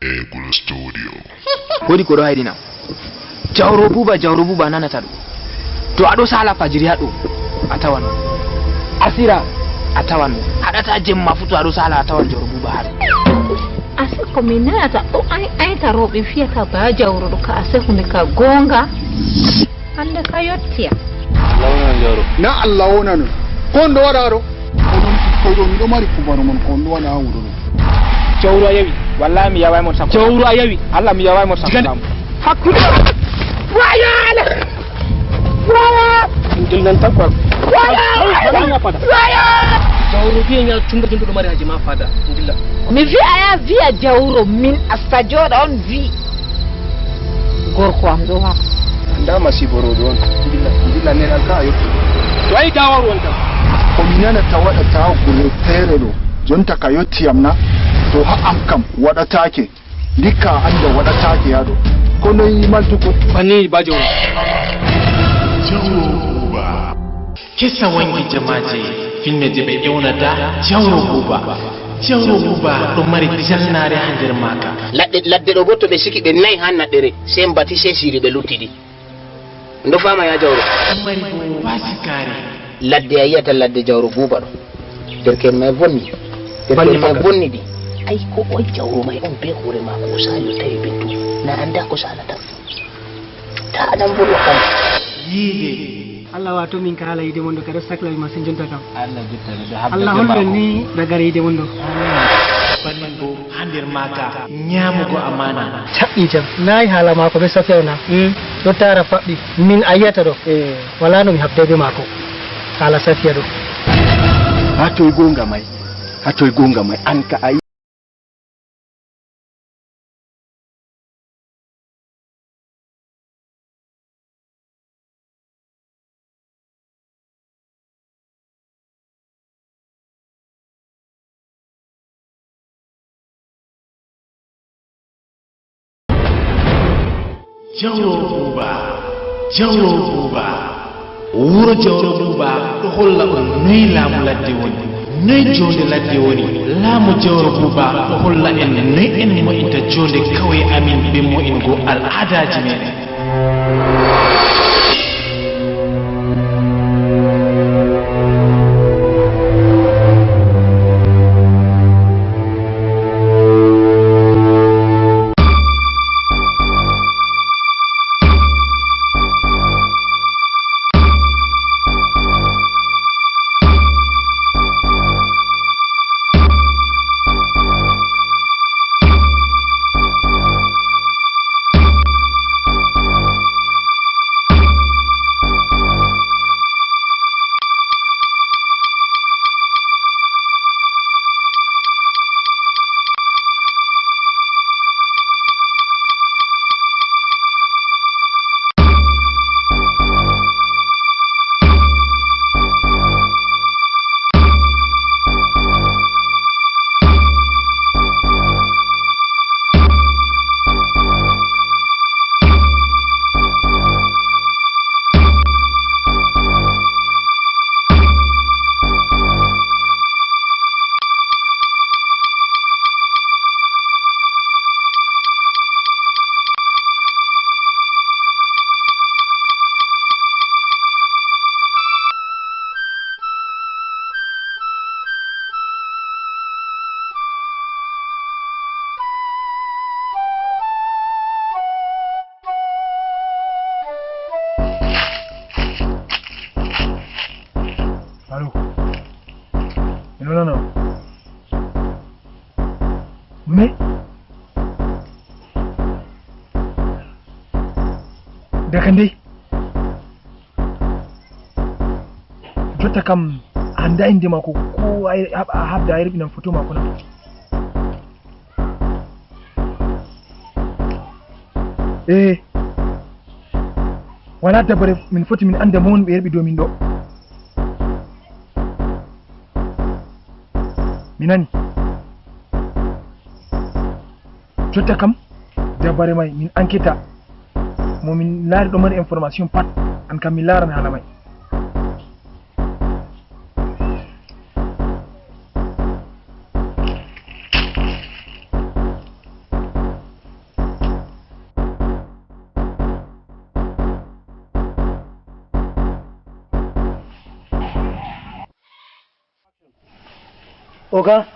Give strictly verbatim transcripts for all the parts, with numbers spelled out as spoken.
Eagle Studio. Woodi ko ɗo haydina. Jawro Buuba, Jawro Buuba, a nanata ɗum. To a ɗo saala fajiri haa ɗo, a tawan mo. Asira, a tawan mo. Haɗata jemma fuu to a ɗo saala, a tawan Jawro Buuba haa ɗo. Asira ko mi nanata ɗo, ay, ayta rewɓe fiyata ba Jawro ɗo ka, asira hunde ka goonga. Hannde ka yotti am. Allah wonana Jawro. Na Allah wonana. Ko on ɗo waɗa ɗo? Onon ɓikkoy ɗo, miɗo mari kubaru mon ko on ɗo waɗa haa wuro ɗo. Jawro a yawi? Wallahi mi yaway mo sakko. Jawro a yawi? Allah mi yaway mo sakko. Diga kam. Hakkunde. Waya Allah! Waya! Ɗum dillan tan quoi. Waya! Waya! Waya! Jawro wiya ñaal cumba jom ɗo mari haaji ma fada. Ɗum dilla. Mi wi'a ya wi'a Jawro min a sajooɗo on wi. Gorko am ɗo haa. Ndaa masiibo rewɓe on. Ndilla, ndilla nenal ka a yotti. To a yi daawaaru on tan. Ko mi nanata waɗata gure feere ɗo. Jonta ka yotti am na? To haa am kam waɗataake. Ndikka a annda waɗataake haa ɗo. Ko noy maltuko? Banni baajo on. Jawro Buuba. Kesa wangi jamaaje, filme je ɓe ewnata Jawro Buuba. Jawro Buuba ɗo mari jalnaare haa nder maaka. Ladde, ladde ɗo boo to ɓe siki ɓe nayi haa naɗɗere, sey mbati, sey siiri ɓe lutti ɗi. Ndo faama ya Jawro. Ɗo mari boo faasikaare. Ladde a yi'ata ladde Jawro Buuba ɗo. Derke'en may vonni. Derke'en may vonni ɗi. Ay ko oy Jawro may on bee hoore maako o saali o tawi ɓe to. Na annda ko saalata. Ta aɗan bolo kam. Yiide. Allah waato min ka haala yiide mon ɗo, kadi o saklawi masin jonta kam. Allah jottani ɗo haɓɓe Allah be hollu maako. En ni ragare yiide mon ɗo. Bannin bo haa nder maaka nyaamugo amaana. Caɓɓi jam. Nayi haala maako be Safiya na. Mm. Ɗo taara faɓɓi. Min a yi'ata ɗo. Eh. Walaa no mi haɓday be maako. Haala Safiya ɗo. Haa toy goonga may? Haa toy goonga may? An ka a Jawro Buuba, Jawro Buuba. Wuro Jawro Buuba ɗo holla on noy laamu ladde woni, noy joonde ladde woni. Laamu Jawro Buuba ɗo holla en noy en mo'inta joonde kawye amin be mo'ingo al'aadaaji meɗen. Allo. Ino nana. Ɗume? Daga ndey? Jotta kam a anndaa innde maako, ko a, a, a haɓda a yerɓinan foto maako na? Ee. Walaa dabare min foti min annda mo woni ɓe yerɓi dow min ɗo. Mi nani. Jotta kam, dabare may min anketa. Mo min laari ɗo mari information pat, an kam mi laaran haala may. Oga,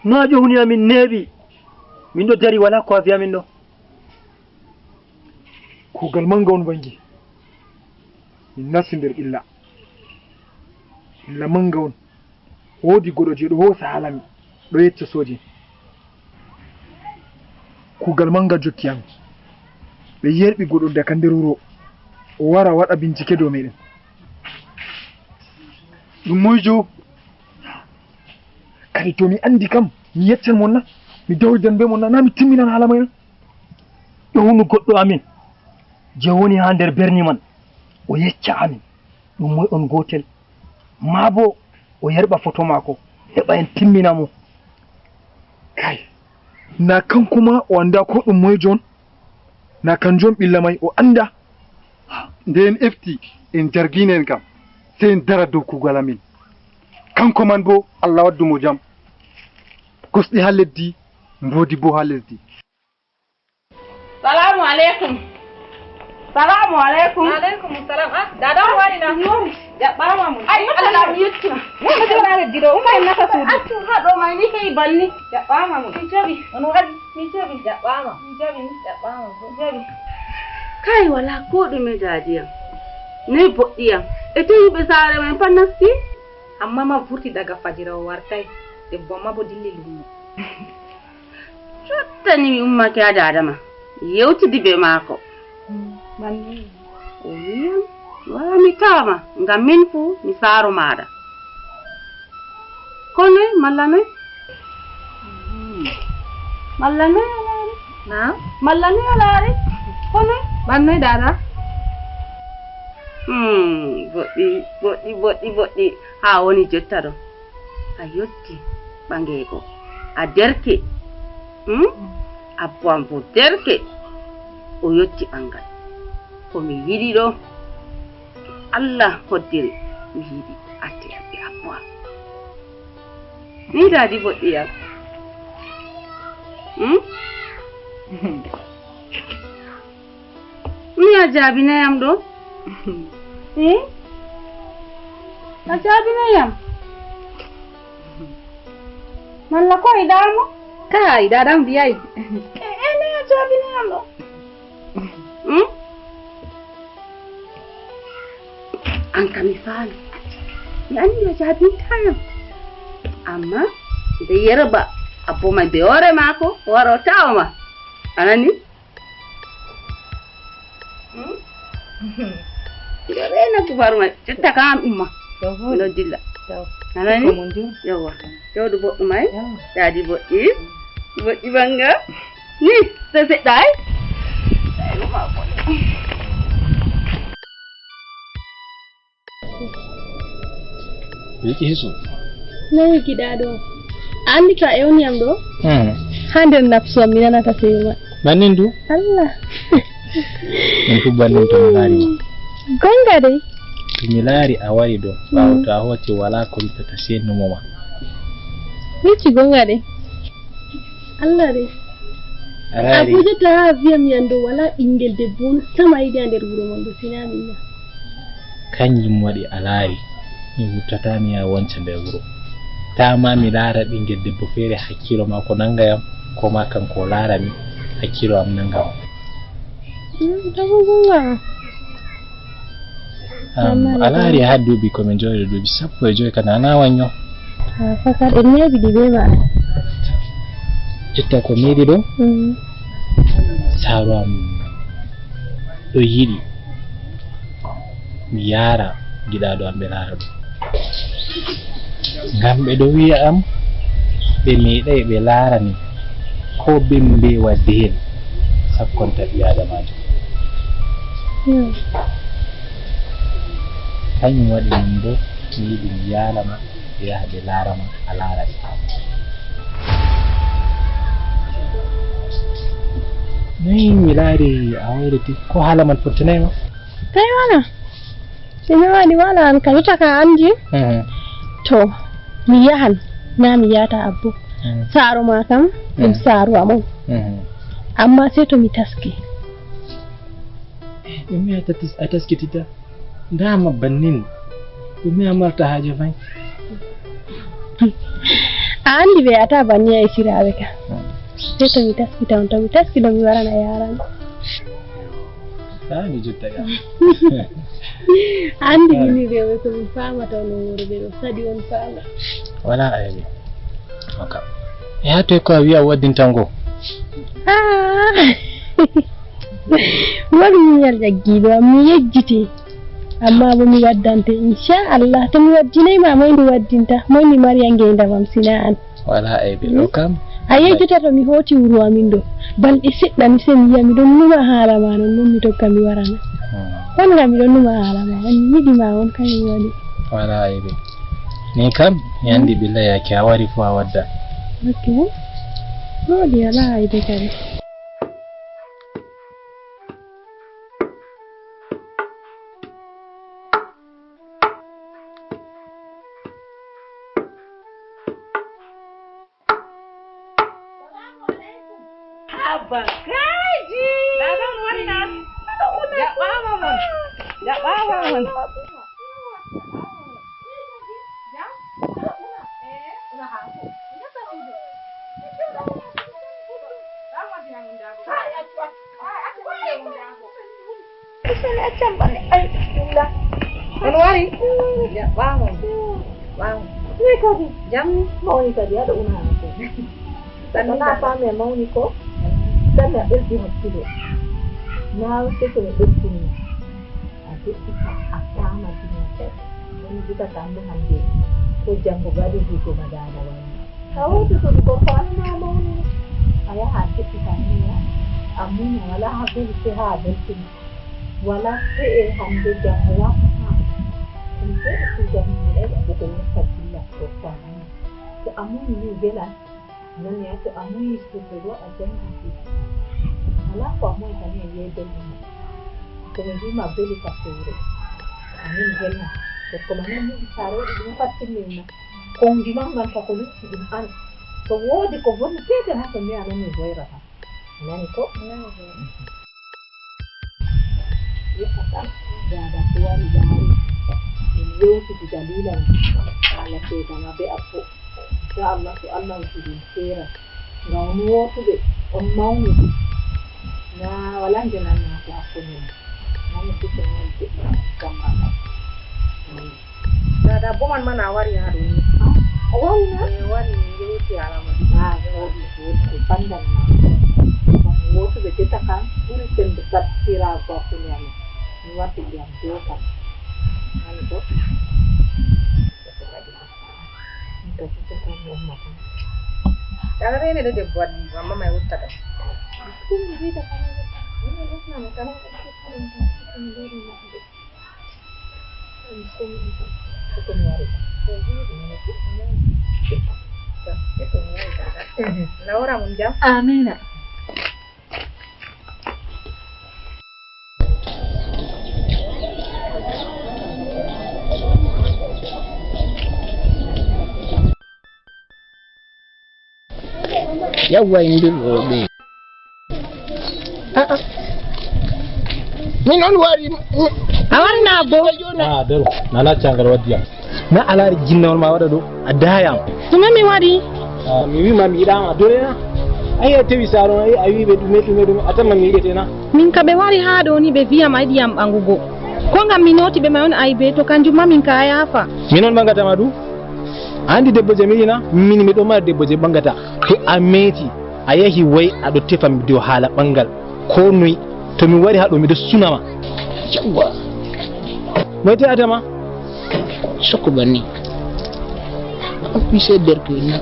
no a ƴohni amin neeɓi. Min ɗo dari, walaa ko a vi'a min ɗo. Kuugal mannga on waŋgi. Min nasti nder ɓilla. Ɓilla mannga on. Woodi goɗɗo jey ɗo hoosa haala mi, ɗo yecca sooje. Kuugal mannga jokki am. Ɓe yerɓi goɗɗo daga nder wuro. O wara waɗa bincike dow meeɗen. Ɗum moyjo? Kadi to mi anndi kam, mi yeccan mon na? Mi dawridan bee mon na? Na mi timminan haala may na? Ɗownu goɗɗo amin, je woni haa nder berni man, o yecca amin, ɗum moy on gootel? Maa boo o yerɓa foto maako, heɓa en timmina mo. Kay, na kanko ma o anndaa ko ɗum moyjo on? Na kanjum on ɓilla may o anndaa? Nde en efti, en jargiina en kam, sey en dara dow kuugal amin. Kanko man boo, Allah waddu mo jam. Kosɗe haa leddi, mboodi boo haa lesdi. Salaamu aleykum. Salaamu aleykum. Wa aleykum salam. Ah, dada on wari na? Jaɓɓaama mo. Ay, Allah mi yettima. Mo to na leddi ɗo, umma en nata suudu. Accu haa ɗo may ni hey banni. Jaɓɓaama mo. Mi jaɓi. On wari? Mi jaɓi. Jaɓɓaama. Mi jaɓi. Jaɓɓaama. Mi jaɓi. Kay, walaa koo ɗume, daadi am. Noy boɗɗi am? E to yimɓe saare men pat nasti? Amma ma vurti daga fajira o wartay. Debbo amma bo dilli lumo. Jotta ni mi ummake haa daada ma. Mi yewtidi bee maako. Mm, banni. O wi'am, "Wala mi tawa ma, ngam min fuu mi saaro maaɗa." Ko noy, malla noy? Mm. Malla noy a laari? Naam? Malla noy a laari? Ko noy? Ban noy, daada? Hmm, boɗɗi, boɗɗi, boɗɗi, boɗɗi. Haa woni jotta ɗo? A yotti ɓaŋgeego. A derke. Hmm? Abbo am bo derke. O yotti ɓaŋgal. Ko mi yiɗi ɗo, Allah hoddiri, mi yiɗi atte ɓe abbo am. Ni daadi boɗɗi yam. Hmm? Ni a jaabinay yam ɗo? Eh? A jaabinay yam? Malla ko a yiɗaa mo? Kaay, daada am vi'ay. Eh, eh, ni a jaabinay yam ɗo? Hmm? An kam mi faami. Mi anndi a jaabintaa yam. Ammaa nde yerɓa abbo may bee hoore maako, o wara o tawa ma. A nani? Hmm? Miɗo reena kubaru may. Jotta kam umma. Miɗo dilla. A nani? Yawwa. Jooɗu boɗɗum ay. Yawwa. Daadi boɗɗi. Boɗɗi mannga. Ni, sey seɗɗa ay. Bilkisu. Nayi giɗaaɗo am. A anndi to a ewni am ɗo? Hmm. Haa nder nafsu am mi nanata seyo ma. Bannin du? Allah. Min fu bannin to mi laari ma. Gonga dey. To mi laari a wari ɗo, ɓaawo to a hooti walaa ko mi ittata sey numo ma. Wicci gonga dey. Allah dey. A raari. Abuja ta haa vi'a mi anndo walaa ɓinngel debbo on sama yiɗi haa nder wuro mon ɗo, sinaa min na. Kanjum waɗi a laari, mi wurtataa mi yaha wonca nder wuro. Taa ma mi laara ɓinngel debbo feere hakkiilo maako nannga yam, koo ma kanko o laara mi, hakkiilo am nannga mo. Mm, to bo gonga. Am, a laari haa duuɓi ko min njooɗi ɗo duuɓi sappo e joy kadi, a na wanyo. Ah, fakat en neeɓi ɗi bee ma. Jotta ko mi yiɗi ɗo, mm, saaro am ɗo yiɗi mi yaara giɗaaɗo am ɓe laara ɗum. Ngam ɓe ɗo wi'a am ɓe meeɗay ɓe laara mi koo bee mbeewa deel sakkonta ɓii-aadamaajo. Hmm. Kanjum waɗi min boo mi yiɗi mi yaala ma, ɓe yaha ɓe laara ma, a laara ɓe. Noy mi laari a wayliti, ko haala man fottinaay ma? Tawi wala. Si mi waɗi wala an ka jotta ka anndi. Mhm. To, mi yahan, na mi yahata abbo. Mhm. Saaro ma kam, ɗum, mhm, saaro am on. Mhm. Ammaa sey to mi taski. Ɗume a tas-, a taskitita? Ndaa ma bannin. Ɗume a marta haaje fay? A anndi ɓe ata banni e siraaɓe ka. Hmm. Te to mi taskita on, to mi taski ɗo mi warana yaran. Ah, mi jotta ga. A anndi mini rewɓe ko min faamata on worɓe ɗo, sadi on faama. Wala aybe. Oka. E haa toy ko a wiya waddinta ngo? Ah. Waɗu muñal ƴaggiiɗo am, mi yejjiti. Amma bo mi waddante, inchallah. To mi waddinay ma, moy mi waddinta? Moy mi mari a ngeendam am sina an? Wala aybe ɗo kam. A yejjita to mi hooti wuro amin ɗo. Balɗe seɗɗa mi seni yiya, miɗon numa haala ma non, non mi tokka mi warana. Hmm. On nga miɗon numa haala ma, on mi yiɗi ma, on kañum waɗi. Wala aybe. Ni kam, mi andi ɓilla yaake a wari fu a wadda. Ok. Wooɗi, wala aybe kadi. Haba, kaaji! Dada, on wari na? Jaɓɓaama mon. Jaɓɓaama mon. Jam? Eh, una haako. Una ka suudu. Useni accam ɓanne. Ay, bismillah. On wari? Ya, ɓaawo. Ɓaawo. Ni kadi? Jam? Mawni kadi, aɗa una haako. Sanni na faami a mawni ko? Sanni a ɓesdi hakkude. Na wette ko mi ɓesdinma. A deƴƴita, a faama dina. Woni gita kamɓe hannde. Ko janngo gadi higo ma daada wani. A woote ko ɗi gorko an ma mawni. A yaha a deƴƴita ni ya. A muña wala ha beli se ha beltima. Wala se'e hannde janngo wasa ha. Ɗum se'e ko janngo mi ɗaɗi aɗa ko wasa dilla gorko an ma. To a muñi ni belan. Nani a to a muñi sirre ɗo a janngi sirre. Wala ko a muñi kani a yehi belɗum. Ko mi mbima beli ka fewre. Amin belma. Gorko ma nan muɗi saare waɗi ɗum fattinninma. Ko ndimam ngal ka ko lutti ɗum an. To woodi ko bonni peetel ha to mbiya non mi boyrata. Nani ko? Nani ko? Yeɗɗa tan, jaada ko wari jaari. Min yewtidi daliila men. Haala seedama be abbo. Inchallah, so Allah hokkii ɗum seera. Nga on wootuɓe, on mawnidi. Na wala nde nanna ko hakkunde men. Nani ko so non deƴƴa jamma. Dada, boman mana wari haa ɗo ni. Ah, o wari na? Eh, wari ni, yewti alama. Ah, wodi, wodi, ko bandam na. Wootuɓe deta kan, ɓuri sembe sattira ko hakkunde amen. Mi watti ndiyam dow kan. Nani ko? Dada, rene ɗo debbo waɗi, amma mai wutta ɗo. Laura mun jam. Amina. Yawwa, indirɗo ɓe. A'a. Min on wari. A wari na bo? Ah, daro. Nana cangal waddi am. Na a laari jinnawol ma waɗa ɗo? A dayam. Ɗume mi waɗi? Ah, mi wima mi yiɗama dole na. Ayi a tewi saaro, ayi a wi ɓe ɗume, ɗume, ɗume. A tamma mi yiɗete na. Min ka ɓe wari haa ɗo ni ɓe viyam a yiɗi yam ɓaŋugo. Ko ngam mi nooti ɓe may on aybe to kanjum ma min ka a yaafa. Min on ɓaŋgata ma du? A andi debbo je mi yiɗi na? Min miɗo mari debbo je ɓaŋgata. To a meeti, a yahi woy aɗo tefa mi dow haala ɓaŋgal. Ko noy to mi wari haa ɗo miɗo suna ma. Yawwa. Moy te'ata ma? Soko banni. Office derke na.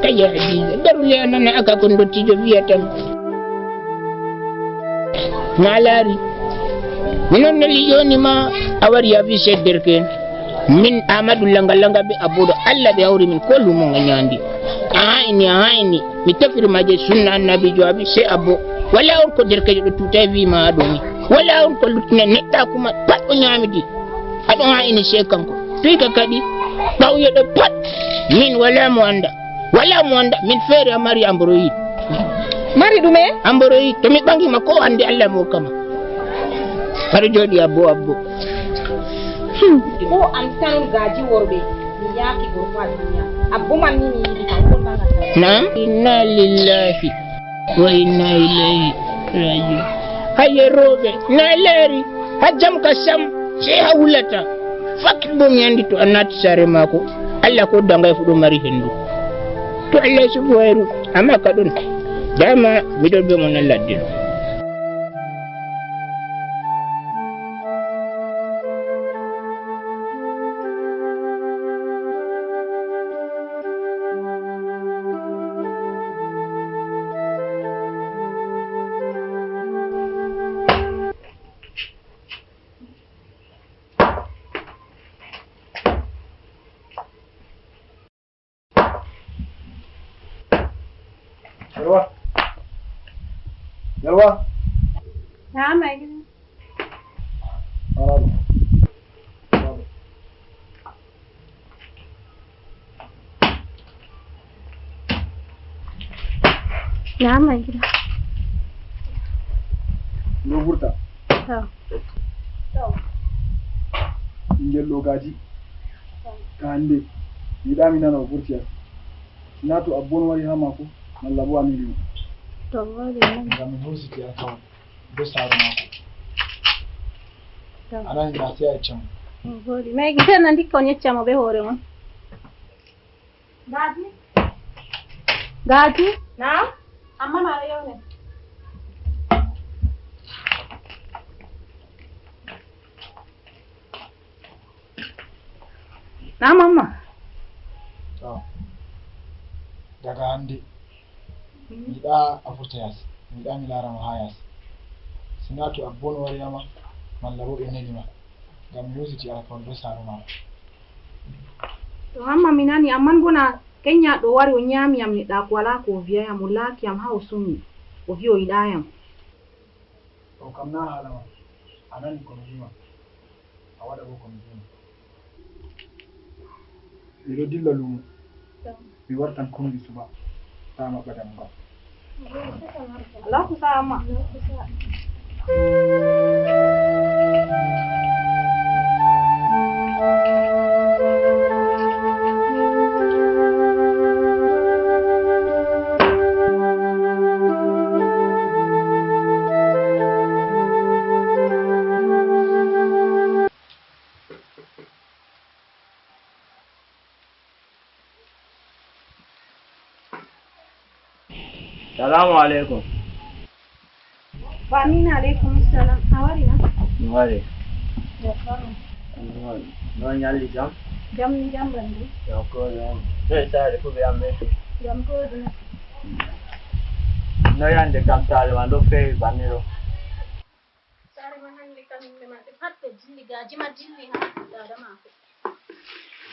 Kaya Hadiza, daru le nana aka ko ndottijo wiyata. Na laari. Minon nelli jooni ma a wari a wi seed derke en. Min Aamadu Langa Langa be Aboodo Allah ɓe hawri min ko lumo nga ñaandi. A haayni, a haayni. Mi tefiri ma je sunna Annabiijo abi se Abbo. Wala on ko derkejo ɗo tuuta e wi ma haa ɗo ni. Wala on ko luttina neɗɗaaku ma pat o ñaamidi. Aɗo haayni se kanko. Toy ka kadi? Ɓawye ɗo pat. Min wala mo annda. Wala mo annda. Min feere a mari ambroyid. Mari ɗume? Amboroyi, to mi ɓangi ma ko hande Allah mo kama. Haɗo jooɗi abbo, abbo. Ko am tan on gaaji worɓe, mi yaaki gorko a duniya. Abbo man ni mi yiɗi kam, ko ɓanga tan. Naam? Inna lillahi wa inna ilayhi raji'un. Haye rooɓe, na leeri, ha jam ka sam, sey ha wulata. Fak bo mi andi to a naati saare maako, Allah ko dangay fu ɗo mari hendu. To Allah suɓi wayru, amma ka ɗon. Dama miɗo be mo na ladde ɗo. Yalwa. Yalwa. Naam, ay gida. Wara ɗo. Wara ɗo. Naam, ay gida. No vurta. To. To. Ɓingel ɗo gaaji. To. Ka hande. Mi yiɗa mi nana o vurti yasi. Sina to abbo on wari ha maako, malla bo a neli mo. To, waɗi non. Ngam mi hositi alkawal be saare maako. To. A nani na, sey a yecca mo. Ɗum vooɗi. Mais gite na ndikka on yecca mo be hoore mon. Gaaji? Gaaji? Naam? Amma mara yau ne. Na mamma. To. Daga hande. Mi yiɗa a vurta yasi. Mi yiɗa mi laara ma ha yasi. Sina to abbo on wari ha ma, malla bo ɓe neli ma. Ngam mi hositi alkawal be saare ma. To mamma mi nani, amman bo na kenya ɗo wari o nyami yam neɗɗaako wala ko o vi'a yam, o laaki yam ha o sumi. O vi'i o yiɗa yam. Ɗo kam na haala ma. A nani ko mi vi'i ma. A waɗa bo ko mi vi'i ma. Mi ɗo dilla luumo. Mi wartan kombi suba. Taa maɓɓa dammugal. Allahu sama. Salaamu aleykum. Wa amin aleykum salam. A wari na? Mi wari. D'accord. No nyalli jam? Jam ni jam bandi. Yo ko no. Be saare fu be amme. Jam ko dina. No yande kam saare ma ɗo feewi banni ɗo. Saare man hannde kam yimɓe maɓɓe pat ɓe dilli, gaaji ma dilli haa daada maako.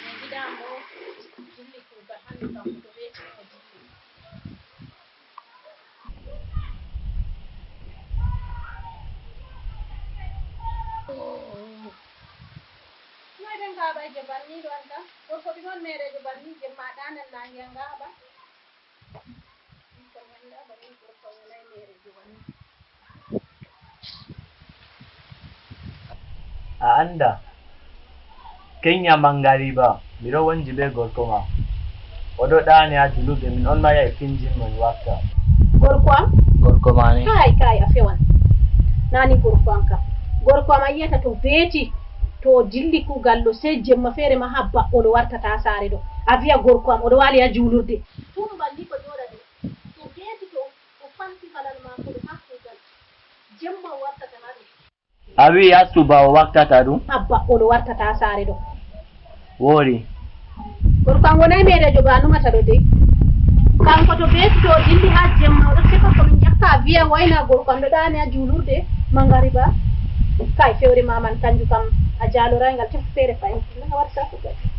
Min ngiɗaa mo dilli kuugal hannde kam to weeti mo dilli. Noy ɓe ngaaɓayjo banniiɗo an kam? Gorko ɗi noon meereejo banni jemma ɗaanel naange ngaaɓa. A annda, kenya mangariba, miɗo wonji be gorko ma. Oɗo ɗaani haa julurde, min on maya e pinjin mo mi warta. Gorko am? Gorko ma ni? Kaay, kaay, a fewan. Naani gorko am kam. Gorko am a yiyata to weeti, to o dilli kuugal ɗo, sey jemma feere ma haa baɓɓol o wartata saare ɗo. A vi'a gorko am, oɗo waali haa julurde. Tun balli ko jooɗa ɗo. To weeti to o fanti halal maako ɗo haa kuugal, jemma o wartata haa ɗo. A wi'i haa suba o waktata ɗum? Abba, o ɗo wartata saare ɗo. Woori. Gorko am wonay meereejo ba numata ɗo dey. Kanko to beeti to o dilli haa jemma, o ɗo tefa ko min ƴakka, a vi'a wayna gorko am ɗo ɗaani haa juulurde mangariba. Kay, fewre ma man kanjum kam a jaaloray ngal, tefu feere fahin. Na warta ko kadi.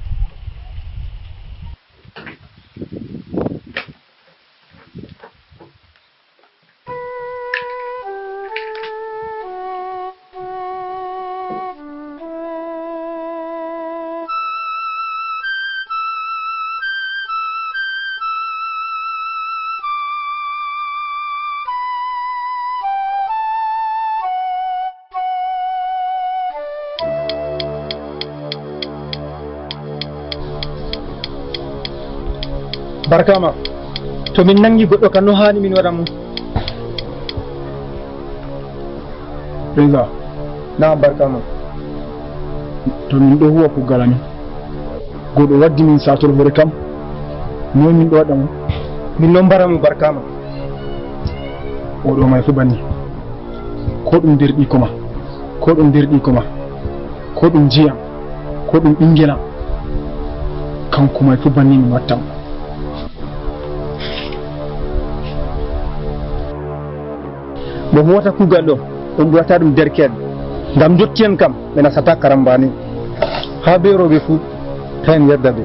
Barkama, to min nangi goɗɗo ka no haani min waɗa mo. Président. Naam, Barkama. To min ɗo huwa kugal amin, goɗɗo waddi min satol hoore kam, noy min ɗo waɗa mo? Min ɗon mbara mo, Barkama. Oɗo may fu banni. Ko ɗum nder ɗiiko ma, ko ɗum nder ɗiiko ma, ko ɗum njiyam, ko ɗum ɓingelam. Kanko may fu banni min watta mo. Mo huwata kuugal ɗo, on ɗuwata ɗum derke'en. Ngam ndotti'en kam, ɓe nasata karambani. Haa bee rewɓe fuu, ta en yerda ɓe.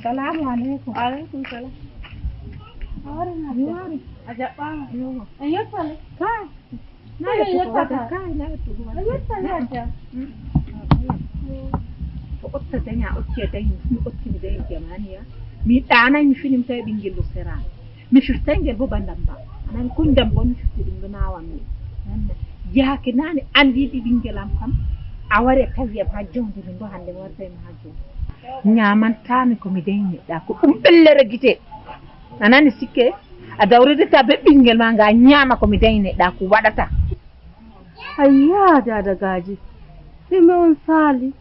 Salaamu aleykum. Aleykum salaam. A wari na? Mi wari. A jaɓɓaama. Yewwa. En yettale. Kaa. Na yettugo wata, kaa, na yettugo wata. En yettale, Hajja. Mm. To otta daña, otti a dañi, mi otti mi dañi jamaniya. Mi ɗaanay, mi fini, mi tawi ɓinngel ɗo sera. Mi firtay ngel bo ba ndamba. A nani, ko ndamba on mi firti ɗum ɗo naawan mi. Nanna. Yaake naane an yiɗi ɓinngel am kam. A wari a tawi am haa joonde min ɗo hannde mi wartay ma haa joonde. Ñaamantaami ko mi dañi neɗɗaaku. Ɗum ɓellere gite. A nani sikke? A dawridata be ɓinngel ma nga ñaama ko mi dañi neɗɗaaku waɗata. Ayya, Daada Gaaji. Ɗume on saali?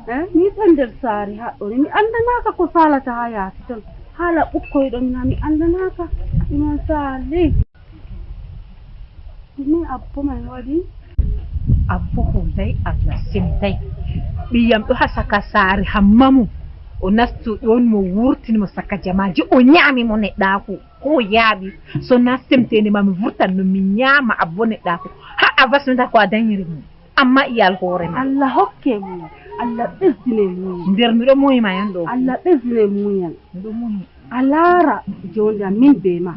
Eh, mi ɗon nder saare haɗɗo ni. Mi anndanaaka ko saalata haa yaasi ton. Haala ɓukkoy ɗon na mi anndanaaka. Ɗume on saali? Ɗume abbo man waɗi? Abbo huunday, Allah semtay. Ɓiyam ɗo haa saka saare hammamu. O nasti ɗon mo wurtini mo saka jamaaji. O ñaami mo neɗɗaaku. Ko yaaɓi. So na semteende ma mi vurtan no mi ñaama abbo neɗɗaaku. Haa a vasnata ko a dañiri mo. Amma iyal hoore ma. Allah hokke muñal. Allah ɓesdine muñal. Nder miɗo muyi ma yan ɗo. Allah ɓesdine muñal. Miɗo muyi. A laara joonde am min bee ma.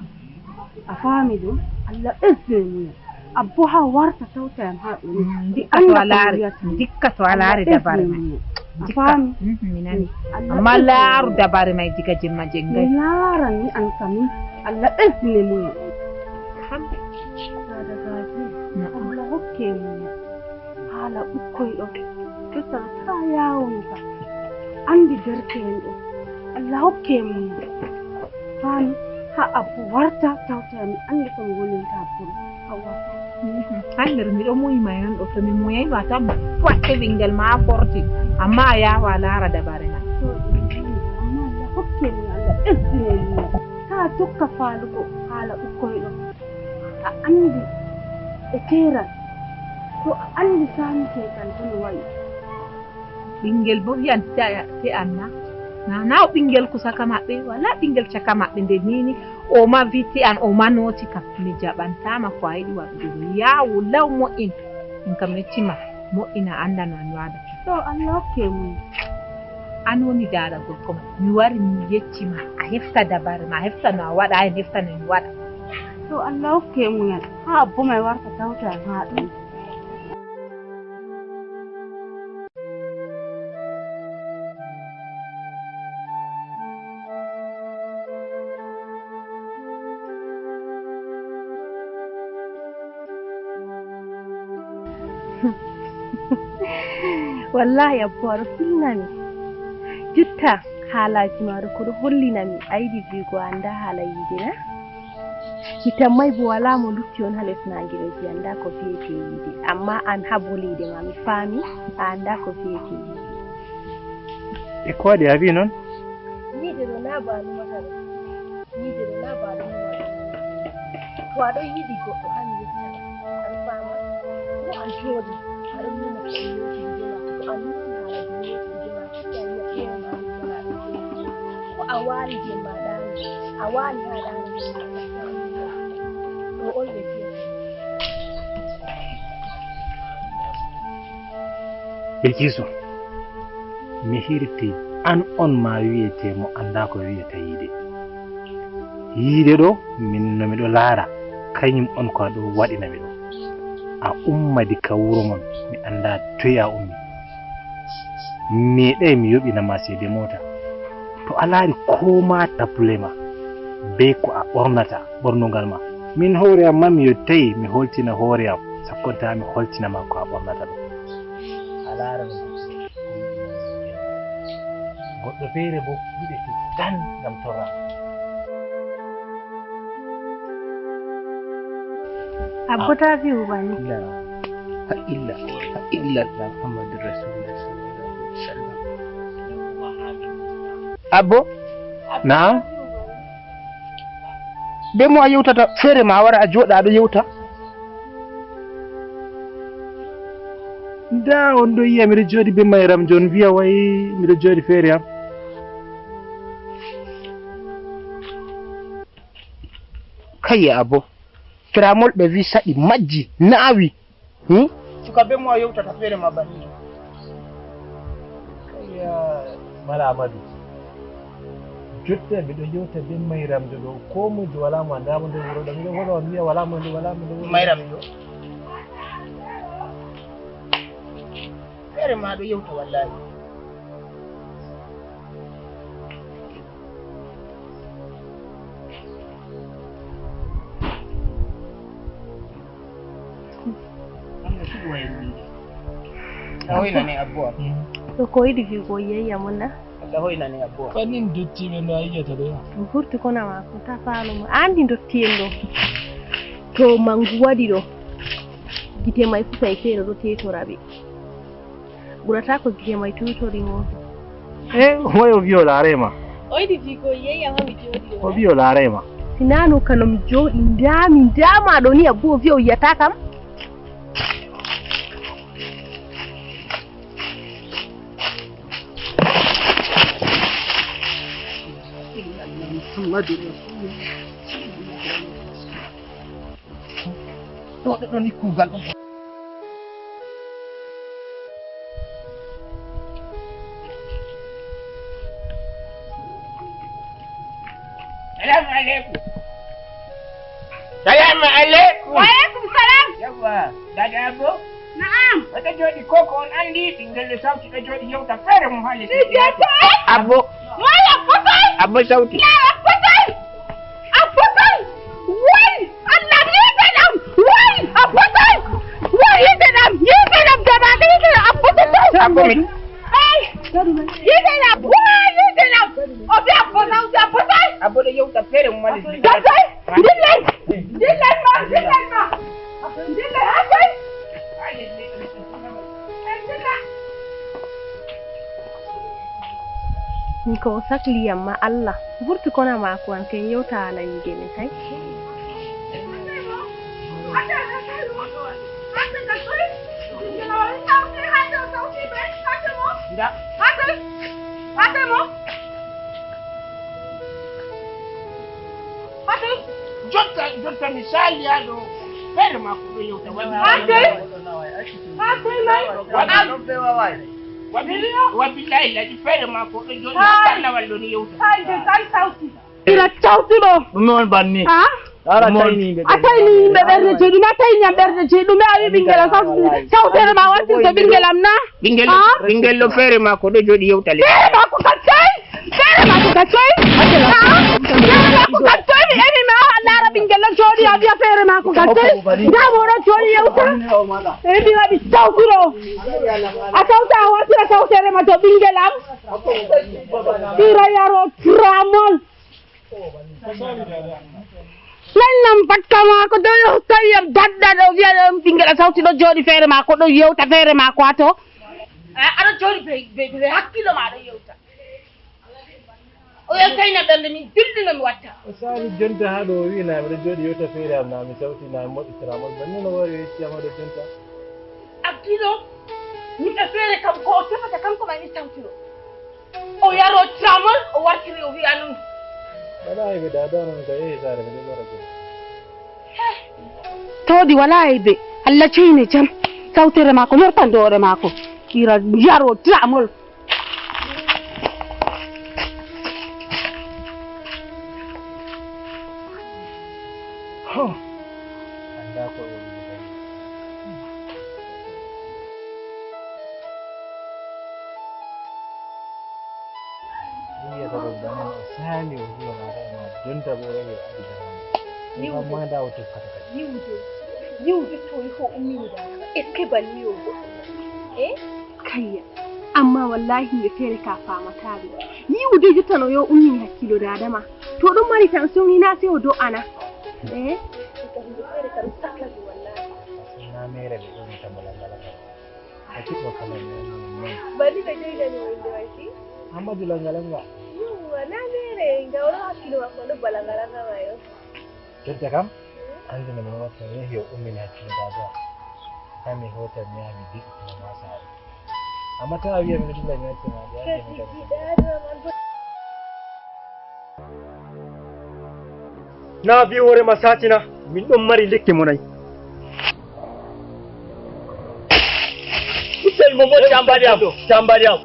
A faami ɗum? Allah ɓesdine muñal. Abbo haa warta tawta yam haa ɗo ni. Mm, ndikka to a laari, ndikka to a laari dabaare may. A faami? Mhm, mi nani. Amma laaru dabaare may diga jemma jengay. Mi laaran ni an kam ni. Allah ɓesdine muñal. Kam. Daada Gaaji, Allah hokke muñal. Haala ɓukkoy ɗo. Jotta taa yaawon ka. Anndi derke'en ɗo. Allah hokke muñal. Faami, haa abbo warta tawta mi anndi ko mi woninta abbo ɗo. Hawa. Mhm. Hannde miɗo muyi ma yon ɗo, to mi muyay ma tan, watte ɓinngel ma forti. Amma a yaawa a laara dabaare na. To ɗum woni, amma Allah hokke mi, Allah ɓesdine mi. Taa tokka faalugo haala ɓukkoy ɗo. A anndi e teeral. To a anndi saami teeral ko no wa'i. Ɓinngel bo wi'an te, te an na? Na, na o ɓinngel ko caka maɓɓe, walaa ɓinngel caka maɓɓe nde nini. O ma vi te an, o ma nooti kam. Mi jaɓantaama ko a yiɗi waɗugo ɗo. Yaawu law mo'in. Min kam mi yecci ma. Mo'in a annda no a mi waɗata. To Allah hokke mum. An woni daada gorko ma. Mi wari mi yecci ma. A hefta dabaare ma, a hefta no a waɗa, a hefta no mi waɗa. To Allah hokke mum yan. Haa abbo may warta tawta yan haa ɗum. Wallahi abbo aɗo filnami. Jotta haalaaji maaɗa ko ɗo hollinami a yiɗi viigo a annda haala yiide na? Mi tammay bo walaa mo lutti on haa les naange ɗo je annda ko vi'ete yiide. Amma an haa boliide ma mi faami a annda ko vi'ete yiide. E ko waɗi a vi'i non? Yiide ɗo na ba numata ɗo. Yiide ɗo na ba ɗum numata. To aɗo yiɗi goɗɗo haa mi yeccata. Aɗo faama? Ko a jooɗi aɗo numa ko o yewtidi be ma. To a numi haala je yewtidi be ma. Ko a waali jemma ɗaani, a waali haa ɗaani jemma ɗo on ɓe fiyata. Bilkisu, mi hirti an on ma wiyete mo annda ko wiyata yiide. Yiide ɗo min no miɗo laara kanyum on ko a ɗo waɗina mi ɗo. A ummadi ka wuro mon mi annda toy a ummi. Mi meeɗay mi yoɓina ma seede moota. To a laari ko ma tapule ma bee ko a ɓornata ɓornugal ma. Min hoore am ma mi yottay mi holtina hoore am sakkonta mi holtina ma ko a ɓornata ɗo. A Laara no goɗɗo. Goɗɗo feere bo yiɗete tan ngam torra. Abbo ta fi'u bani. La, ha illa, ha illa, la Muhammadur Rasulullah sallallahu alaihi wasallam. Abbo? Naam? Be mo a yewtata feere ma a wara a jooɗa a ɗo yewta? Ndaa on ɗo yi'a miɗo jooɗi bee mayram jooni, wi'a way miɗo jooɗi feere am. Kayya Abbo, kiramol ɓe wi saɗi majji, naawi. Hmm? Suka bee mo a yewtata feere ma banni. Kayya Mala Amadu. Jotta miɗo yewta bee mayramjo ɗo, koo moy jo walaa mo anndaa mo nder wuro ɗo. Miɗo wolwa on wi'a walaa mo nder, walaa mo nder wuro. Mayramjo? Feere ma ɗo yewta wallaahi. Allah hoynane Abbo am. Ɗo ko yiɗi fiigo yeyya mon na? Allah hoynane Abbo am. Fannin dottiiɓe no a yiyata ɗo. Mi vurti kona maako, ta faalo mo. A anndi dotti'en ɗo. To mangu waɗi ɗo. Gite may fu tawi feere ɗo teetora ɓe. Ɓurata ko gite may tutori mo. E, moy o wi o laaray ma? O yiɗi fiigo yeyya ma mi jooɗi ɗo. O wi o laaray ma. Sinaa no kano mi jooɗi, ndaa mi, ndaa ma ɗo ni, Abbo o wi o yiyata kam. Muhammadu Rasulullah. Ɗo, ɗo, ɗo ni kuugal ɗum. Salamu aleykum. Salamu aleykum. Wa aleykum salam. Yawwa, Dada Abbo. Na'am. Wata jooɗi ko, ko on anndi ɓinngel ɗo sawti ɗo jooɗi yewta feere mum haa les. Abbo. Moy Abbo Soy? Abbo sawti. Ya Abbo Soy. Abbo Soy. Woy, Allah yiide ɗam. Woy, Abbo Soy. Woy, yiide ɗam. Yiide ɗam, jamaanu yiide ɗam. Abbo Soy. Abbo mi. Hey. Yiide ɗam. Woy, yiide ɗam. O wi Abbo sawti, Abbo Soy. Abbo ɗo yewta feere mum haa les. Abbo Soy. Ndillen. Ndillen ma, ndillen ma. Ndillen haa toy? Min ko o sakli yam ma Allah. Vurti kona maako an ken yewta haala yiide men hay. Nda. Fatou! Jotta, jotta mi saali haa ɗo. Feere maako ɗo yewta. Fatou! Fatou, nay! Wabi-, wabi-, wabillahi ladi feere maako ɗo jooɗi haa karnawal ɗo ni yewta. Hay, de tan sawti. Ina sawti ɗo. Ɗum on banni. Ha? Ara tayni yimɓe a tayni yimɓe ɓernde jeyi, ɗume a tayni am ɓernde jeyi, ɗume a wi ɓinngel am sawtu, sawtere ma wartirta ɓinngel am na? Ɓinngel, ah? Ɓinngel ɗo feere maako ɗo jooɗi yewta le. Feere maako ka coy? Feere maako ka coy? Ah? Feere maako ka coy? Mi emi ma a laara ɓinngel ɗo jooɗi a wi'a feere maako ka coy? Ndaa mo ɗo jooɗi yewta. E mi waɗi sawtu ɗo. A sawta a wartira sawtere ma to ɓinngel am. Ira yaro tramol. Lannam bakka maako ɗo yo tawi yam dadda ɗo wi'a ɗo ɓinngel a sawti ɗo jooɗi feere maako ɗo yewta feere maako haa to. A, aɗa jooɗi be, be, be hakkillo ma aɗa yewta. O yewtayna ɓernde min dilluno mi watta. O saali jonta haa ɗo o wi'i na miɗo jooɗi yewta feere am na mi sawti na mi moƴƴi tramol banni no waɗi o yecci am ɗo jonta. Hakkillo yimɓe feere kam ko o tefata kanko ma mi sawti ɗo. O yaro tramol, o wartiri, o wi'a non. Walaa aybe, dada non ka yehi saare, mi ɗon lora jam. Tooɗi walaa aybe. Allah ceyne jam. Sawtere maako, mortan dow hoore maako. Ira yaro tramol. Huh. Anndaa ko o woni mo dañi. Ɗum wiyata ɗo bana o saali o huwa laara e ma jonta bo o yahi o adi dara. Niwde. Amma ndaa o tokkata kadi. Niwde. Niwde to ko ummi mi dara. Est-ce que banni o goɗɗo? Eh? Kayya, amma wallahi himɓe feere ka faamataa ɓe. Yi'u de jottano yo ummini hakkilo daada ma. To ɗon mari tension ni na sey o do'ana. Eh? Na mere ɓe ɗon tambalangala. A kiɗɗo kala ne. Bani ɓe joydani o inde wayki. Amma di langalanga. Yawwa, na mere nga o ɗo hakkilo makko ɗo balangalanga mayo. Jotta kam, anndina mi hoto mi yehi o ummini hakkilo daada. Haa mi hoota mi yaha mi diɗɗitina ma saare. Amma taa a wiya mi ɗo dilla mi acca ma, mi acca mi kadi. Na bi hoore ma saatina, min ɗon mari lekki mo nayi. Useni mo mo tambaɗi am, tambaɗi am.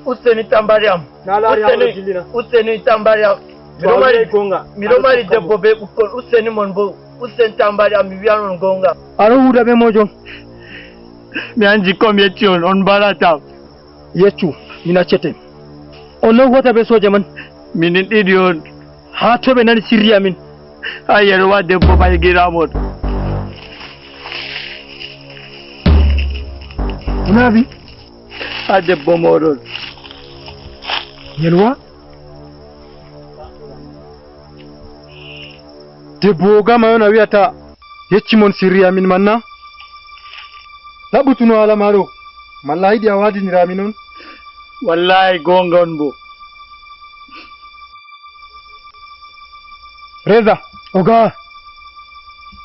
Useni tambaɗi am. Na laari haa o dillina. Useni tambaɗi am. Miɗo mari gonga. Miɗo mari debbo be ɓukkon. Useni mon bo. Useni tambaɗi am mi wiyan on gonga. Aɗo huuda be mojo. Mi anji ko mi yecci on, on mbalata. Yeccu, min accete. On non huwata be soja man. Minin ɗiɗi on. Haa to ɓe nani sirri amin. Haa yerwa debbo ɓaygiraamon. Unabi? Haa debbo mooɗon. Yelwa? Debbo o gama on a wi'ata yecci mon sirri amin man na? Ɗaɓɓutuno haala ma ɗo. Malla a yiɗi a waadinira amin on? Wallahi goonga on bo. Reza. Oga.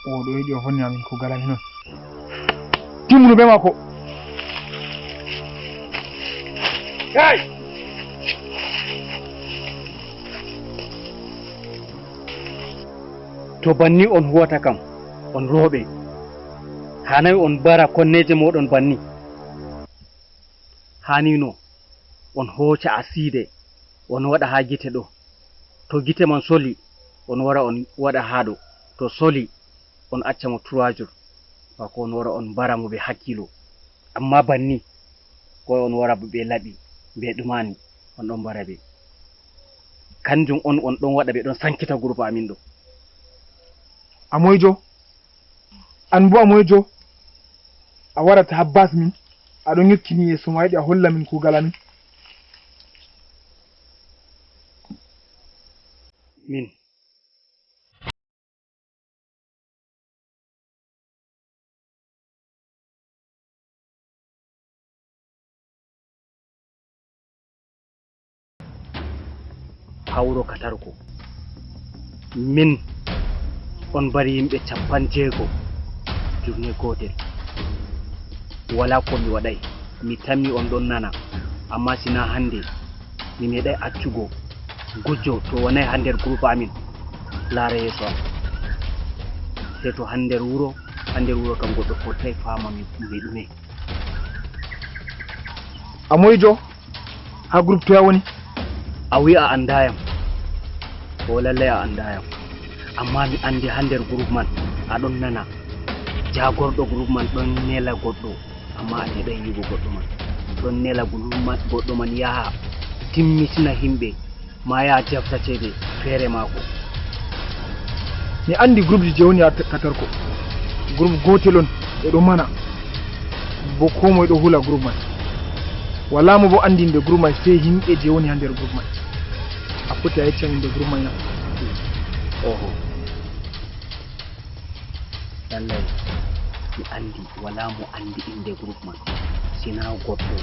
O ɗo yiɗi o vonni amin kuugal amin on. Timmunu be maako. Kai! To banni on huwata kam, on rooɓe. Haanay on mbara konneeje mooɗon banni. Haanino on hooca asiide, on waɗa haa gite ɗo. To gite man soli, on wara on waɗa haa ɗo. To soli, on acca mo trois jours. Bako on wara on mbara mo be hakkiilo. Amma banni, ko on wara be laɓi, be ɗumani, on ɗon mbara be. Kanjum on, on ɗon waɗa ɓe ɗon sankita groupe amin ɗo. A moyjo? An bo a moyjo? A warata haa bas min, a ɗon yokkini yeeso ma, a yiɗi a holla min kuugal amin? Min. Haa wuro Katarko. Min on mbari yimɓe cappanɗe jeego journée gootel. Walaa ko mi waɗaay. Mi tammi on ɗon nana. Ammaa si naa hannde, mi meeɗaay accugo gujjo to wonay haa nder groupe amin laara yeeso am. Sey to haa nder wuro, haa nder wuro kam goɗɗo fotaay faama mi, mi ɗume. A moyjo? Haa groupe toya woni? A wi'a a anndaayam. O lallay a anndayam. Ammaa mi anndi haa nder groupe man a ɗon nana. Jaagorɗo groupe man ɗon nela goɗɗo. Ammaa a meeɗaay yi'ugo goɗɗo man. Ɗon nela groupe man, goɗɗo man yaha timmitina yimɓe, maa yaha jafta ceede feere maako. Mi anndi groupeji je woni haa Katarko. Groupe gootel on, ɓe ɗo mana. Bo koo moy ɗo hula groupe man. Walaa mo bo anndi innde groupe man, sey yimɓe je woni haa nder groupe man. A foti a yeccam innde groupe man na? Oho. Lallay, mi anndi walaa mo anndi innde groupe man, si naa goɗɗo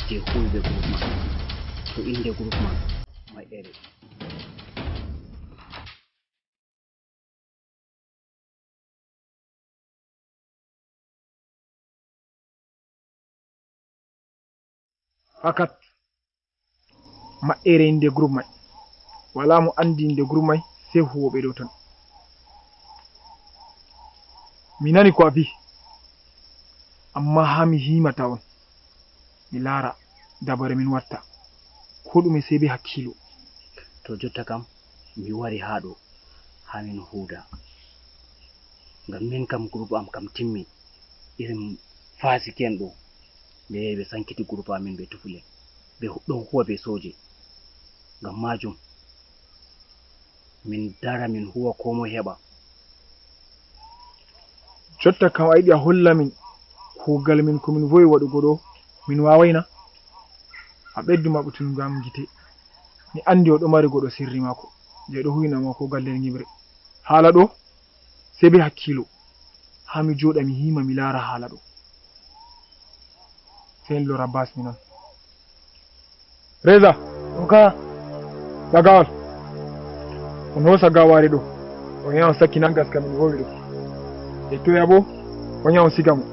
je huuwɓe groupe man. To innde groupe man, Maƴƴere. Fakat, Maƴƴere innde groupe may. Walaa mo anndi innde groupe may, sey huuwooɓe ɗo tan. Mi nani ko a vi'i, ammaa haa mi yimata on, mi laara dabare min watta. Koo ɗume sey bee hakkiilo. To jotta kam, mi wari haa ɗo, haa min huuda. Ngam min kam, groupe am kam timmi. Irin faasiki'en ɗo, ɓe yahi ɓe sankiti groupe amin, ɓe tufi le. Ɓe hu-, ɗon huuwa bee sooje. Ngam maajum, min dara, min huuwa, koo moy heɓa. Jotta kam, a yiɗi a holla min Kuugal min ko min vowi waɗugo ɗo, min waawayna. A ɓeddu maɓɓitungo am gite. Mi anndi o ɗo mari goɗɗo sirri maako, je ɗo huyna mo kuugal nder nyiɓre. Haala ɗo, sey be hakkiilo. Haa mi jooɗa mi hiima mi laara haala ɗo. Sey en lora bas mi non. Reza. Oga. Bagawal. On hoosa gawaare ɗo. On yaha on sakkina ngaska min vowi ɗo. E toya bo, on yaha on siga mo.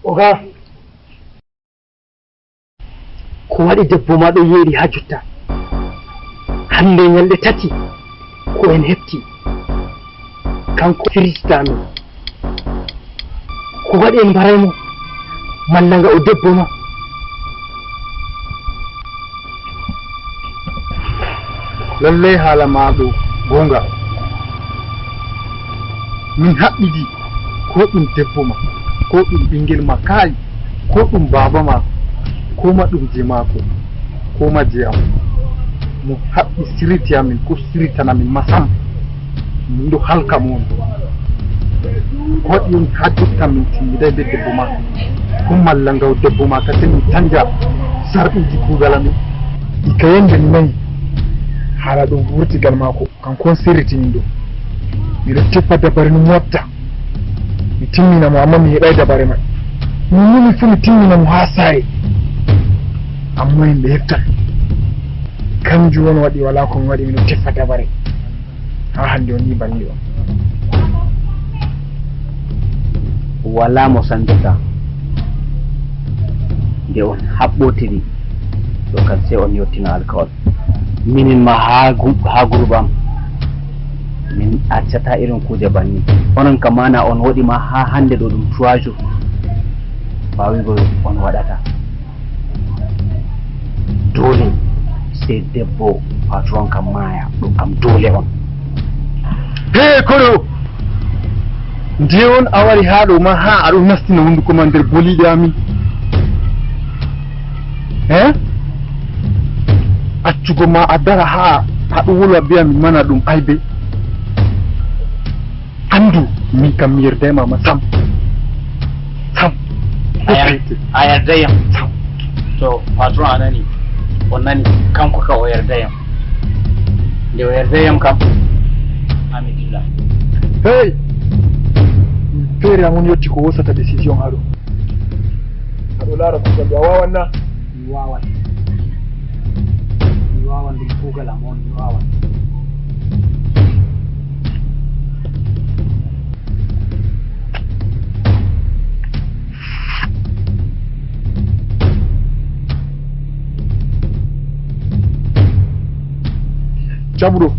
Oga. Ko waɗi debbo ma ɗo yeeri haa jotta? Hannde nyalɗe tati ko en heɓti. Kanko firjita min. Ko waɗi en mbaray mo? Malla nga o debbo ma? Lallay haala ma ɗo goonga. Min haɓɓidi ko ɗum debbo ma, ko ɗum ɓingel ma, kaay, ko ɗum baaba ma, ko ma ɗum je maako, ko ma je am. Mo haɓɓi sirriti amin, ko sirritana min ma sam. Min ɗo halka mo on. Ko waɗi on haa jotta min timmiday be debbo ma? Ko malla ngaw debbo ma ka seni tanja sarɗuuji kuugal amin? Ika yende mi nayi haala ɗum wurtigal maako. Kanko on sirritini ɗum. Miɗo teppa dabare no motta. Mi timmina mo, amma mi heɓay dabare man. Min numi fu mi timmina mo haa saare. Amma yimɓe heftan. Kanjum on waɗi walaa ko mi waɗi, miɗo teppa dabare. Haa hannde on ni banni ɗo. Walaa mo sanjata. Nde on haɓɓotiri, ɗo kan sey on yottina alkawal. Minin ma haa gu-, haa groupe am, min accata irin kuuje banni. Onon ka maana on waɗi ma haa hannde ɗo ɗum trois jours. Ɓaawigo on waɗata. Doole sey debbo patron kam maaya, ɗum kam doole on. Hee, koɗo! Nde on a wari haa ɗo ma, haa aɗo nastina hunnduko ma nder boliiɗe amin? Hee? Accugo ma a dara haa aɗo wolwa be amin mana ɗum aybe. Anndu, min kam mi yerday ma ma sam. Sam. A yer-, a yerday yam. Sam. To, patron a nani. On nani, kanko ka o yerday yam. Nde o yerday yam kam, haa mi dilla. Hey! Feere am on yotti ko hosata décision haa ɗo. Aɗo laara kuugal ɗo, a waawan na? Mi waawan. Mi waawan ɗum kuugal am on, mi waawan. Jaɓuɗo.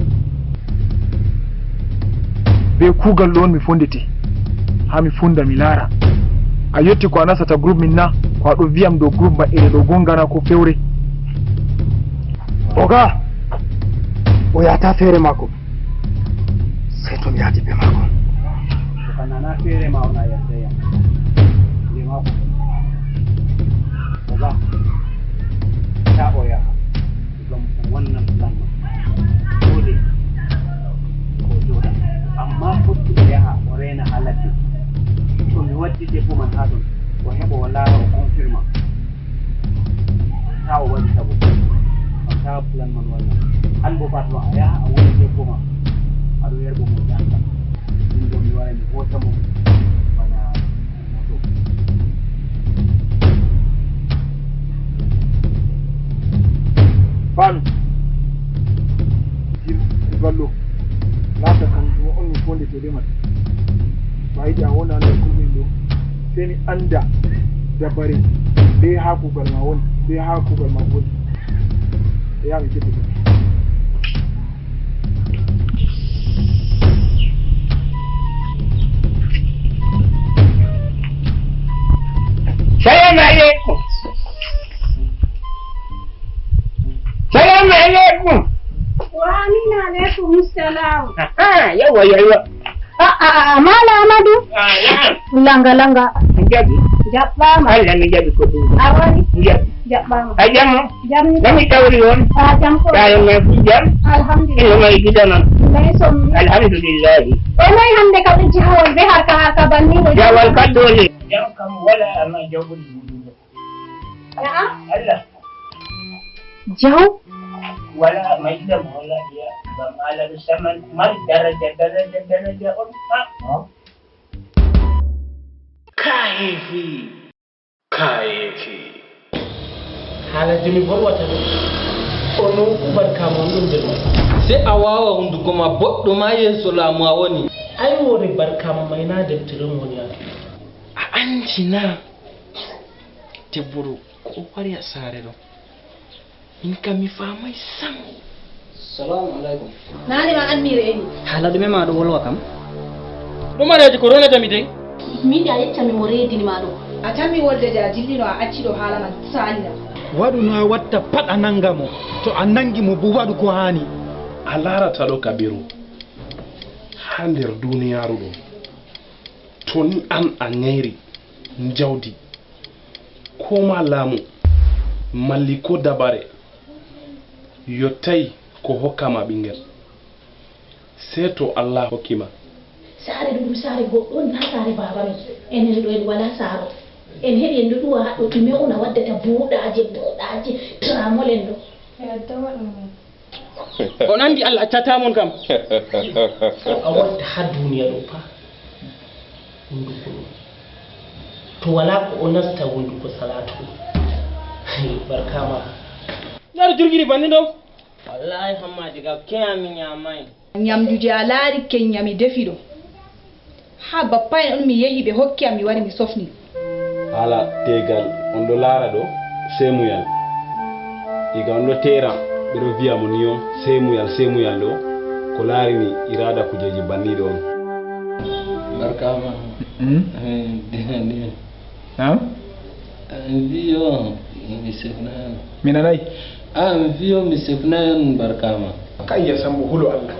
Be kuugal ɗo on mi fondete. Haa mi fonda mi laara. A yotti ko a nasata groupe min na? Ko a ɗo vi'am dow groupe maɓɓe ɗo gongana ko fewre? Oga, o yahata feere maako. Sey to mi yaadi be maako. Ko ka nana feere ma on a yerde yam. Nde maako. Oga, ta o yaha. Ngam o wannan plan ma. Dole ko jooɗa. Amma fotti o yaha o reena haa ladde. To mi waddi debbo man haa ton, o heɓa o laara o confirma. Taa o waɗi sabu. Ngam taa plan man wanna. An bo patron a yaha a wona debbo ma. Aɗo yerbo mo janta. Min bo mi wara mi hota mo. Bana Faami. Jim e ballo. Laata kam ɗum on mi fondete be man. Ko a yiɗi a wona nder kurmin ɗo. Sey mi annda dabare. Be haa kuugal ma woni. Be haa kuugal ma woni. E yaa mi keddito. Salamu aleykum. Salamu aleykum. Wa amina aleykum salam. Aha, yawwa, yawwa. A, a, a, Mala Amadu. Ah, naam. Langa, langa. Mi jaɓi. Jaɓɓaama. Allah mi jaɓi ko ɗuuɗi. A wari? Mi jaɓi. Jaɓɓaama. A jam? Jam ni. Nami tawri on? Ka jam ko. Tayo me fu jam? Alhamdulillah. Ino may gida non? May somni. Alhamdulillah. O may hande ka ɓe jahawol be harka harka banni mo. Jawal ka dole. Jam kam wala ama jawol. Na'a? Allah. Jaw? Wala ama gida mo wala ya. Bam ala saman mar daraja daraja daraja on. Ha? Kahefi. Kayeefi. Haala de mi volwata ɗum. Onon fuu barkaama on ɗon nder man. Sey a waawa hunnduko ma boɗɗo ma yeeso laamu a woni. Aywoore barkaama may naa deftere on woni haa. A anndi naa? Debbo ɗo ko o wari haa saare ɗo. Min kam mi faamay sam. Salaamu aleykum. Naane ma admire eni. Haala ɗume ma ɗo wolwa kam? Ɗum areeji ko ronata mi dey. Min de a yecca mi mo reedini ma ɗo. A tammi wolde de a dillino a acci ɗo haala man saalira. Waɗu no a watta pat a nanga mo. To a nangi mo bo waɗu ko haani. A laarata ɗo Kabiru. Haa nder duniyaaru ɗo. To ni an a ŋayri njawdi. Ko ma laamu, malli ko dabare, yottay ko hokka ma ɓinngel. Sey to Allah hokki ma. Saare ɗum, ɗum saare goɗɗo on, naa saare baaba men. Enen ɗo en walaa saaro. En heɓi en ɗo ɗuwa haɗɗo ɗume on a waddata buuɗaaje, buuɗaaje, tramol en ɗo. On anndi Allah accataa mon kam. Ko a watta haa duuniya ɗo fa. Hunduko ɗo. To walaa ko o nasta hunduko salaatu. Barkaama. Ndaa ɗo jurgiri banni ɗo. Wallahi Hamma diga keya mi nyamay. Nyamdu je a laari kenya mi defi ɗo. Haa bappa en on mi yehi ɓe hokki am mi wari mi sofni. Haala teegal on ɗo laara ɗo seemuyal. Diga on ɗo teera ɓe ɗo vi'a mo ni on seemuyal seemuyal ɗo ko laarini iraada kujeeji banniiɗo on. Barkaama. Mm. Eh, dina, dina. Naam? Ah, mi wi'i yo mi sefnaay on. Mi nanaay. Ah, mi wi'i yo mi sefnaay on barkaama. Kayya Sambo hulo Allah.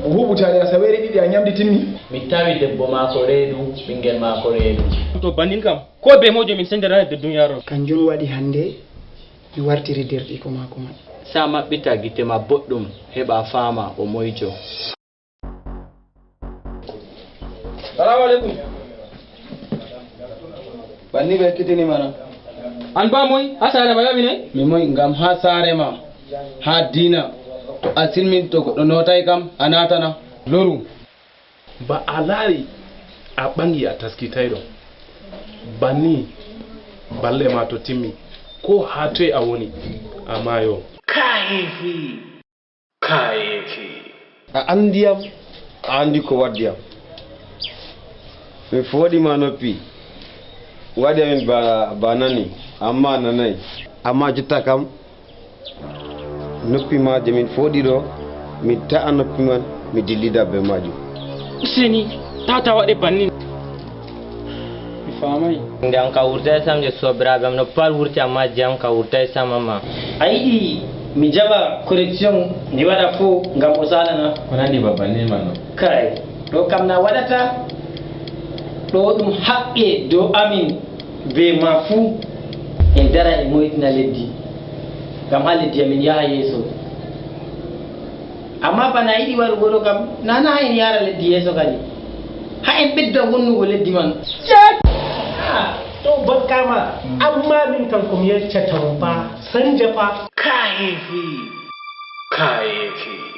O huɓutaali asaweere ɗiɗi a nyamdi timmi. Mi tawi debbo maako reedu, ɓinngel maako reedu. To bannin kam, ko bee moojo min sendanaade nder duniyaaru. Kanjum waɗi hannde mi wartiri deerɗiiko maako man. Sa maɓɓita gite ma boɗɗum, heɓa faama o moyjo. Salaamu aleykum. Banni ɓe ekkitini mana. An ba moy? Haa saare ma yaɓi ne? Mi moy ngam haa saare ma, haa diina. To a silmin to goɗɗo nootay kam, a naatana. Loru. Ba a laari a ɓaŋgi a taskitayɗo. Banni balɗe ma to timmi, ko haa toy a woni, a maayo. Kaayeefi! Kaayeefi! A anndi yam, a anndi ko waddi yam. Mi fooɗi ma noppi, waɗi amin ba, ba nani, ammaa a nanaay. Ammaa jotta kam, noppi ma je min fooɗi ɗo, mi ta'a noppi man, mi dillida bee maajum. Useni, tata waɗe bannin. Mi faamay. Nde am ka wurtay sam je soobiraaɓe am no pat wurti, ammaa je am ka wurtay sam ammaa. A yiɗi mi jaɓa correction mi waɗa fo ngam o saalana? Ko nandi babban ni man no? Kay, ɗo kam na waɗata. Ɗo ɗum haqqe dow amin bee ma fuu. En dara en moytina leddi. Ngam haa leddi amin yaha yeeso. Amma bana a yiɗi waɗugo ɗo kam, na na haa en yaara leddi yeeso kadi. Haa en ɓedda wonnugo leddi man. Cek! Ah, to bakkama. Mm. Amma min kam ko mi yeccata mo fa, sanja fa. Kaayeefi! Kaayeefi!